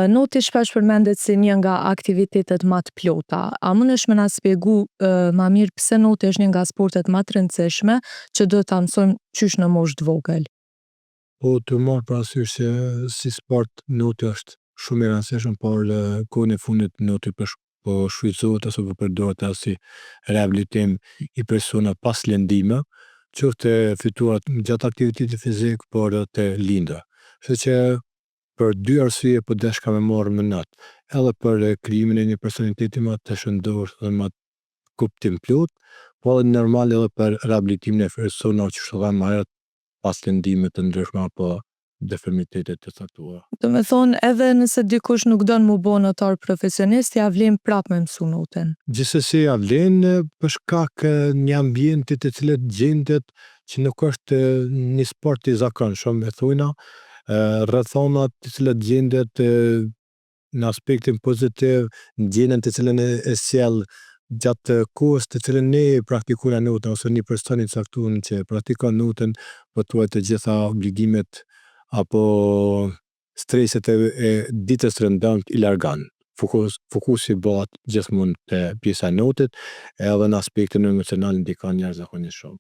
Noti shpesh përmendet si një nga aktivitetet ma të plota. A mundesh me na spjegu ma mirë pse noti është një nga sportet ma të rëndësishme që duhet ta mësojmë qysh në moshë t'vogël? Po tu marrë parasysh që si sport noti osht shumë i randsishëm, por kohën e fundit noti po shfrytzohet ose po përdoret edhe si rehabilitim i personave pas lëndimeve, qoftë të fituara gjatë aktivitetit fizik por edhe të lindura. Kshtu që për dy arsye po deshka me marrë me not. Edhe për krijimin e një personaliteti ma të shëndoshë edhe ma kuptimplotë, po edhe normal edhe për rehabilitimin e personave qysh e thamë ma herët pas lëndimeve të ndryshme apo deformitete të caktuara. Do me thonë, edhe nëse dikush nuk don mu bo notar profesionist, ja vlen prap me mësu notin? Gjithsesi ja vlen, për shkak një ambienti të cilët gjendet, që nuk është ni sport i zakonshëm e thojna. Rrethanat të cilat gjendet në aspektin pozitiv, ndjenjën të cilën e sjell gjatë kohës të cilën ne e praktikojna notin ose ni person i caktum që e praktikon notin, pothuaj të gjitha obligimet apo streset e ditës t'rëndomtë i largon. Fokusi bahet gjithmonë te pjesa e notit edhe në aspektin emocional ndikon jashtëzakonisht shumë.